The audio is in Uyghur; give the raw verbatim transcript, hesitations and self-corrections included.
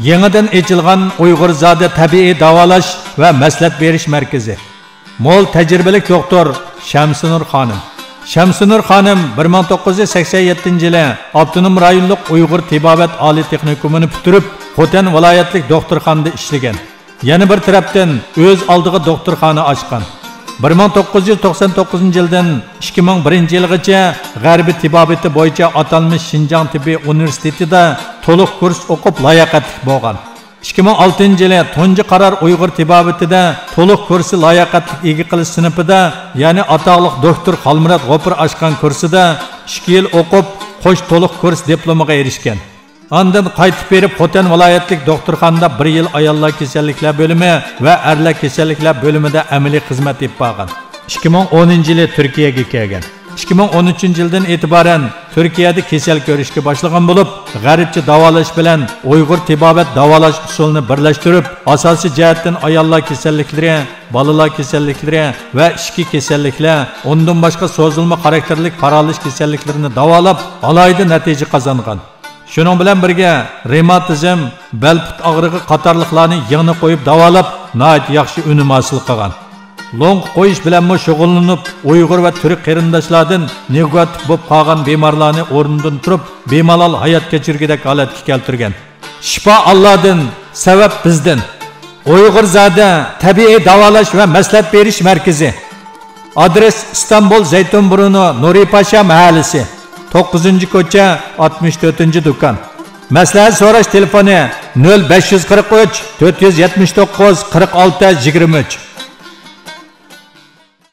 يېڭىدىن ئېچىلغان ئۇيغۇرزادە تەبىئىي داۋالاش ۋە مەسلىھەت بېرىش مەركىزى. مول تەجرىبىلىك دوختۇر شەمسىنۇر خانىم. شەمسىنۇر خانىم بىر مىڭ توققۇز يۈز سەكسەن يەتتىنچى يىلى ئاپتونوم رايونلۇق ئۇيغۇر تېبابەت ئالىي تېخنىكومىنى پۈتتۈرۈپ، خوتەن ۋىلايەتلىك دوختۇرخانىدا ئىشلىگەن. يەنە بىر تەرەپتىن، ئۆز ئالدىغا دوختۇرخانا ئاچقان. بىر مىڭ توققۇز يۈز توقسان توققۇزىنچى يىلدىن ئىككى مىڭ بىرىنچى يىلغىچە غەربىي تېبابىتى بويىچە ئاتالمىش شىنجاڭ تېببىي ئۇنىۋېرسىتېتىدا تولۇق كۇرس ئوقۇپ لاياقەتلىك بولغان. ئىككى مىڭ ئالتىنچى يىلى تۇنجى قارار ئۇيغۇر تېبابىتىدە تولۇق كۇرسى لاياقەتلىك ئىگە قىلىش سىنىپىدا، يەنى ئاتاقلىق دوختۇر خالمۇرات غوپۇر ئاچقان كۇرسىدا ئىككى يىل ئوقۇپ، قوش تولۇق كۇرس دىپلومىغا ئېرىشكەن. ئاندىن قايتىپ بېرىپ، خوتەن ۋىلايەتلىك دوختۇرخانىدا بىر يىل ئاياللار كېسەللىكلەر بۆلۈمى ۋە ئەرلەر كېسەللىكلەر بۆلۈمىدە ئەمەلىي خىزمەت ئېلىپ بارغان. ئىككى مىڭ ئونىنچى يىلى تۈركىيەگە كەلگەن. ئىككى مىڭ ئون ئۈچىنچى يىلدىن ئېتىبارەن تۈركىيەدە كېسەل كۆرۈشكە باشلىغان بولۇپ، غەربچە داۋالاش بىلەن ئۇيغۇر تېبابەت داۋالاش ئۇسۇلىنى بىرلەشتۈرۈپ، ئاساسىي جەھەتتىن ئاياللار كېسەللىكلىرى، بالىلار كېسەللىكلىرى ۋە ئىچكى كېسەللىكلەر، ئۇندىن باشقا سوزۇلما خاراكتېرلىك پارالىچ كېسەللىكلىرىنى داۋالاپ، ئالاھىدە نەتىجە قازانغان. شۇنىڭ بىلەن بىرگە، رېماتىزم، بەل پۇت ئاغرىقى قاتارلىقلارنى يىڭنە قويۇپ داۋالاپ، ناھايىتى ياخشى ئۈنۈم ھاسىل قىلغان. لوڭقا قويۇش بىلەنمۇ شۇغۇللىنىپ، ئۇيغۇر ۋە تۈرك قېرىنداشلاردىن نېگاتىپ بولۇپ قالغان بىمارلارنى ئورنىدىن تۇرۇپ، بىمالال ھايات كەچۈرگۈدەك ھالەتكە كەلتۈرگەن. شىپا ئاللادىن، سەۋەب بىزدىن. ئۇيغۇرزادە تەبىئىي داۋالاش ۋە مەسلىھەت بېرىش مەركىزى. ئادرېس: ئىستانبۇل، زەيتۇن بۇرنى، نۇرى پاشا مەھەللىسى، توققۇزىنچى كوچا، ئاتمىش تۆتىنچى دۇكان. مەسلىھەت سوراش تېلېفونى: نۆل بەش يۈز قىرىق ئۈچ، تۆت يۈز يەتمىش توققۇز، قىرىق ئالتە، يىگىرمە ئۈچ.